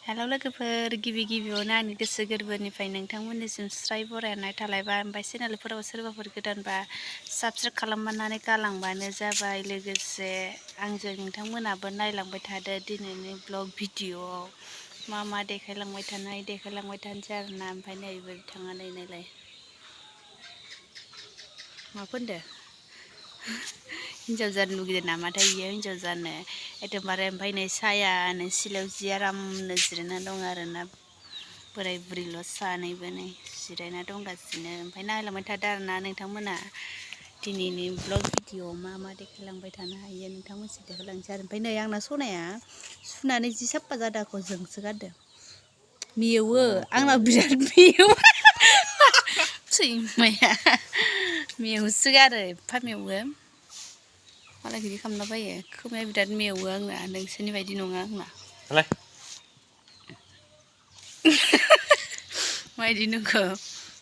hello लोगोफोर गिबियावनो आंनि गोसो गोरबोनिफ्राय नोंथांमोननिसिम स्राय बरायनाय थालायबा ओमफ्राय चेनेलफोराव सोरबाफोर गोदानबा साबस्क्राइब खालामनानै गालांबानो जाबाय लोगोसे आंजों नोंथांमोनाबो नायलांबाय थादो दिनैनि ब्लग भिडिअ'आव मा देखायलांबाय थानोसै आरोना ओमफ्राय नैबो बिथाङा नायलाय मा फोनदो हिन्जाव जानो लुगैदों नामाथाय इयो हिन्जाव जानो एकदमबारे ओमफ्राय नै सायानो सिलायाव जि आरामनो जिरायना दं आरोना बोराय बुरैल' सानैबो नै जिरायना दंगासिनो ओमफ्राय नायलांबाय थादो आरोना नोंथांमोना दिनैनि ब्लग भिडिअ'आव मा देखायलांबाय थानो हायो नोंथांमोनसिम देखायलांसै आरो ओमफ्राय नै आंना सनाया सुनानै जि साफा जादाखौ जोंसो गारदों मेवो आंना बिराद मेवो सैमाया मेवसोगारो एफा मेवो मालाय बिदि खालामला बायो खोमाया बिराद मेवो आंना नोंसोरनि बायदि नङा आंना माबायदि नुखो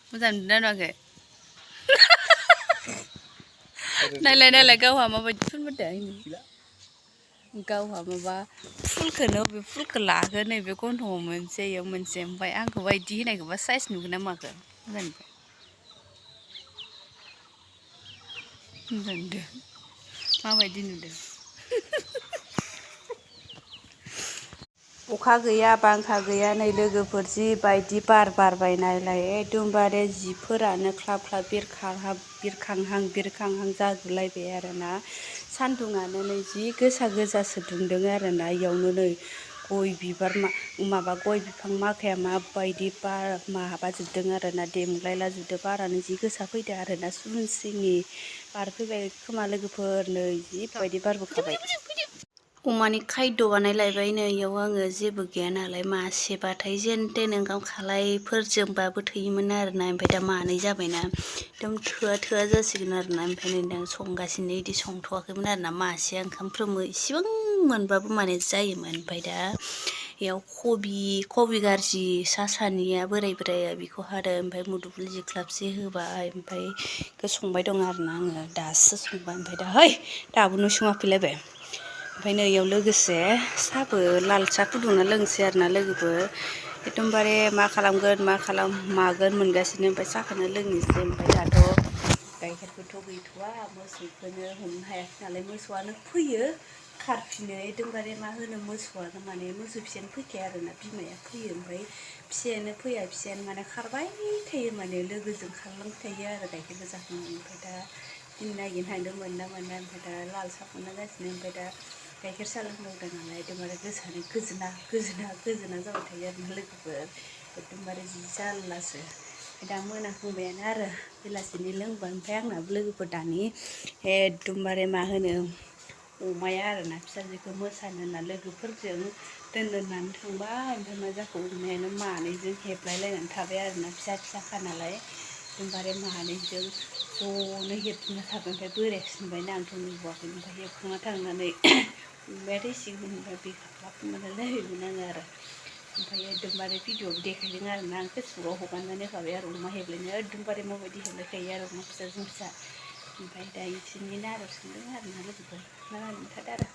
मोजां नुदोंना नुवाखै नायलाय गावहा माबायदि फुनबोदों गावहा माबा फुलखौनो बबे फुलखौ लागोन नैबे गन्थङाव मोनसे इयाव मोनसे ओमफ्राय आंखौ बायदि होनायखौबा साइज नुगोन ना माखो मोजां नुदों माबायदि नुदों अखा गैया बांखा गैया नै लोगोफोर जिबायदि बार बारबाय नालाय एकदमबारे जिफोरानो ख्लाब ख्लाब बिरखांहां जाजोबलायबाय आरोना सान्दुङानो नै जि गोसासो दुंदों आरोना इयावनो नै गय बिबार गय बिफां माखाया माबायदि बार माबाजोबदों आरोना देमग्लायलाजोबदों बारानो जि गोसा फैदों आरोना सुलुंस्रिनि बार फैबाय खोमा लोगोफोर नै जिबायदि बारबोखाबाय अमानि खायद' बानायलायबाय नै इयाव आङो जेबो गैया नालाय मासेबाथाय जेन थेन ओंखाम खालायफोरजोंबाबो थोयोमोन आरोना ओमफ्राय दा मानै जाबायना एकदम थोआ जासिगोन आरोना ओमफ्राय नै दा संगासिनो इदि संथ'वाखैमोन आरोना मासे ओंखामफ्रोमो इसेबां मोनबाबो माने जायोमोन ओमफ्राय दा इयाव कबि गारजि सानिया बोराया बेखौ हादों ओमफ्राय मुदुफुल जिख्लाबसे होबाय ओमफ्राय बेखौ संबाय दं आरोना आङो दासो संबाय ओमफ्राय दा दाबो न' सिङाव हाबफैलायबाय ओमफ्राय नै इयाव लोगोसे साहाबो लाल साहा फुदुंना लोंसै आरोना लोगोफोर एकदमबारे मा मागोन मोनगासिनो ओमफ्राय साहाखौनो लोंनोसै ओमफ्राय दाथ' गाइखेरबोथ' गैथ'वा मोसौखौनो हमनो हायाखै नालाय मोसौआनो फैयो खारफिनो एकदमबारे मा होनो मोसौआनो माने मोसौ फिसायानो फैखाया आरोना बिमाया फैयो ओमफ्राय फिसायानो फैया फिसायानो माने खारबाय थायो माने लोगोजों खारलांबाय थायो आरो गाइखेरबो जाखांनानै ओमफ्राय दा दिनै नागिरनो थांदों मोनना ओमफ्राय दा लाल साहा फुदुंना गासिनो ओमफ्राय दा गाइखेर साहा लोंदावदों नालाय एकदमबारे गोसोआनो गोजोना जाबाय थायो आरोना लोगोफोर एकदमबारे जि जारलासो दा मोनाहांबायानो आरो बेलासिनि लोंबा ओमफ्राय आंनाबो लोगोफोर दानि एकदमबारे मा होनो अमाया आरोना फिसाजोखौ मोसानो होनना लोगोफोरजों दोननानै थांबाय ओमफ्राय मा जाखो अमायानो मानैजों हेबलायलायनानै थाबाय आरोना फिसाखा नालाय एकदमबारे मानैजों ज'नो हेबना थाबाय ओमफ्राय बोराया सोंबायना आंथ' नुबोआखैमोन ओमफ्राय हेबखांना थांनानै अमाया थैसिगोन ओमफ्राय बिखाफ्लाबमोनलायलायबायमोन आङो आरो ओमफ्राय एकदमबारे भिडिअ'बो देखायदों आरोना आं फेसबुकाव हगारनानै होखाबाय आरो अमा हेबलायनाय एकदमबारे माबायदि हेबलायखायो आरो अमा फिसाजों फिसा ओमफ्राय दा इसोरनिनो आरो सोंदों आरोना लोगोफोर नायनो थादों आरो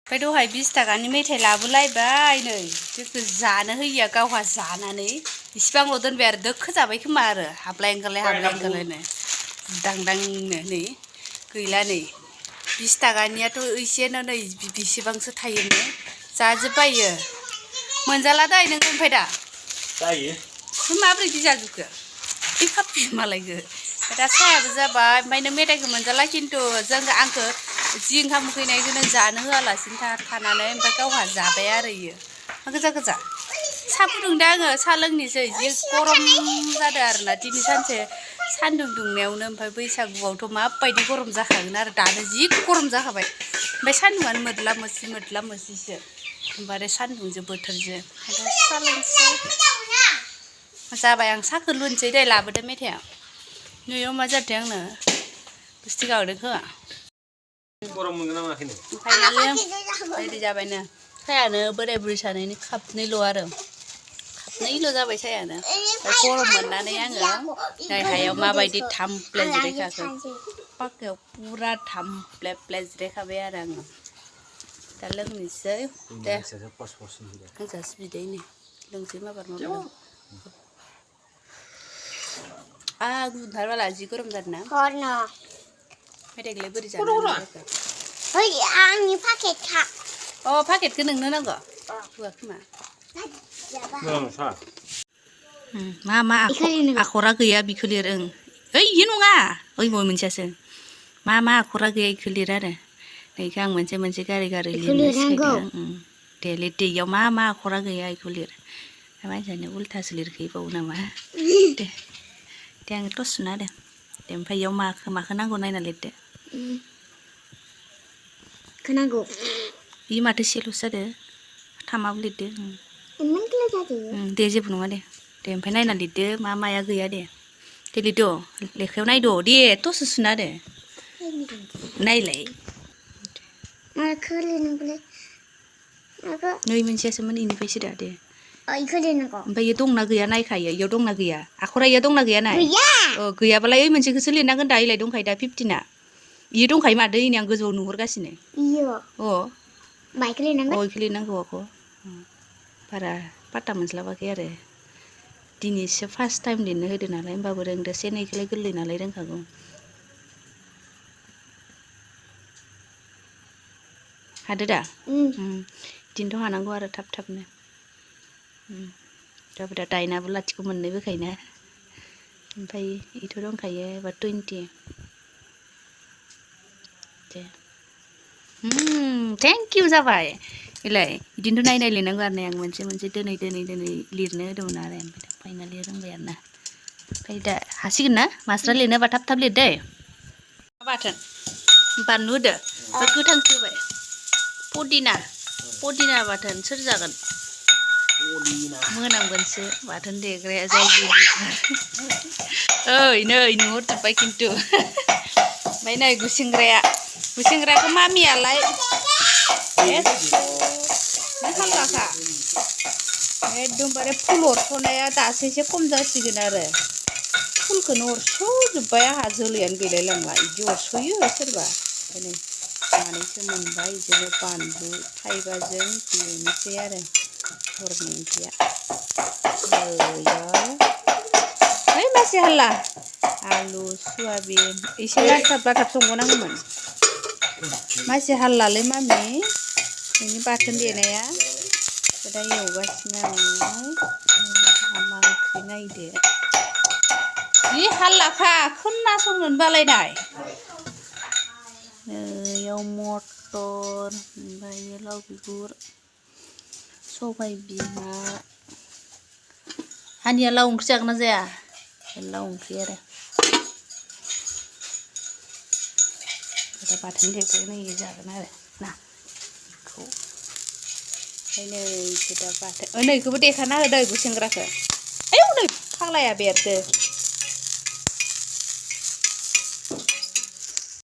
ओमफ्राय दहाय 20 थाखानि मेथाइ लाबोलायबाय नै जोंखौ जानो होयिया गावहा जानानै इसिबांल' दोनबाय आरो दोखो जाबाय खोमा आरो हाबलाय ओंखारलायनो दांदांनो नै गैला नै 20 थाखानियाथ' एसेनो नै बेसेबांसो थायोनो जाजोबबायो मोनजाला दै नों ओमफ्राय दा जायो माबोरै बिदि जाजोबखो फाप्पि मालायखो दा साहाबो जाबाय ओमफ्राय नों मेथाइखौ मोनजाला खिन्थु आंखौ जि ओंखाम उखैनायखौ नों जानो होआलासिनो थानानै ओमफ्राय गावहा जाबाय आरो इयो गोजा साहा फुदुंदों आङो साहा लोंनोसै जि गरम जादों आरोना दिनै सानसे सान्दुं दुंनायावनो ओमफ्राय बैसागुआवथ' माबायदि गरम जाखागोन आरो दानो जि गरम जाखाबाय ओमफ्राय सान्दुंआनो मोद्ला मोसिसो ओमफ्राय सान्दुंजों बोथोरजों साहा लोंसै जाबाय आं साहाखौ लुनोसै दे लाबोदो मेथाइआ नैयाव मा जादों आंनो गुस्थि गावदों खोमा गरम मोनगोन ना मोनाखै ओंखायनो रेडि जाबायनो साहायानो बोराय बुरै सानैनि खाबनैल' आरो खाबनैल' जाबाय साहायानो गरम मोननानै आङो नै हायाव माबायदि थामफ्ले जिरायखाखो पाक्कायाव पुरा थामफ्ले जिरायखाबाय आरो आङो दा लोंनोसै दे होजासै बिदैनि लोंसै माबार गुदुंथार बाला जि गरम जादोंना मेथाइखौलाय बोरै जानो हानो ओइ आंनि पाकेटखा पाकेटखौ नोंनो नांगौ होआ खोमा मा आखरा गैया बिखौ लिर ओं ओइ इयो नङा ओइ बय मोनसेयासो मा आखरा गैया इखौ लिर आरो नैखौ आं मोनसे गारि लिरनो सिखायदों दे लिर दे इयाव मा आखरा गैया इखौ लिर मानसियानो उल्थासो लिरखैबावो नामा दे आं टस सुना होदो दे ओमफ्राय इयाव माखौ नांगौ नायना लिरदो खोनांगौ इयो माथो सेल'सो जादो थामाबो लिरदो दे जेबो नङा दे ओमफ्राय नायना लिरदो माया गैया दे लिरद' लेखायाव नायद' दे टससो सुना होदो नायलाय नै मोनसेयासोमोन इनिफ्रायसो दा दे ओमफ्राय इयो दंना गैया नायखायो इयाव दंना गैया आखरा इयाव दंना गैया नाय गैयाबालाय ओइ मोनसेखौसो लिरनांगोन दा इलाय दंखायो दा 15 इयो दंखायो माथो इनि आं गोजौआव नुहुरगासिनो इखौ लिरनांगौ इखौ लिरनांगौ आख' बारा पात्ता मोनस्लाबाखै आरो दिनैसो फार्स्ट टाइम लिरनो होदो नालाय होमबाबो रोंदो से नैखौलाय गोरलै नालाय रोंखागौ हादो दा बिदिनोथ' हानांगौ आरो थाबनो दा दाइनाबो लाथिख' मोननै बोखायोना ओमफ्राय इथ' दंखायो एबार 20 दे थेंक इउ जाबाय इलाय बिदिनोथ' नायनाय लिरनांगौ आरो आं मोनसे दोनै लिरनो होदोंमोन आरो ओमफ्राय फाइनालि रोंबाय आरो ना ओमफ्राय दा हासिगोन ना मास्टारा लिरनोबा थाब लिर दे बाथोन बानलु होदो गोथांसो होबाय पदिना बाथोन सोर जागोन मोनामगोनसो बाथोन देग्राया जाय ओइ नै नुहरजोब्बाय खिन्थु ओमफ्राय नै गुसेंग्राखौ मामियालाय हाल्लाखा एकदमबारे फुल अरस'नाया दासो एसे खम जासिगोन आरो फुलखौनो अरस'जोब्बाय आंहा जोलैयानो गैलायलांला बिदि अरस'यो सोरबा ओंखायनो मानैसो मोनबाय बिदिनो बानलु थाइबाजों देनोसै आरो हरनि ओंख्रिया ओइ मासि हाल्ला आलु सयाबिन एसे लाथाब संबावनांगौमोन मासि हाल्लालै मामि नोंनि बाथोन देनाया दा एवगासिनो आं मा ओंख्रि नायदो जि हाल्लाखा खोनासंनोनो बालायनाय इयाव मटर ओमफ्राय लाव बिगुर सबाय बिमा हानिया लाव ओंख्रि जागोन ना जाया लाव ओंख्रि आरो दा बाथोन देग्रोनाय जागोन आरो ना ओंखायनो दा बाथोन नैखौबो देखाना होदो गुसेंग्राखौ आयौ नै फाग्लाया बेरदो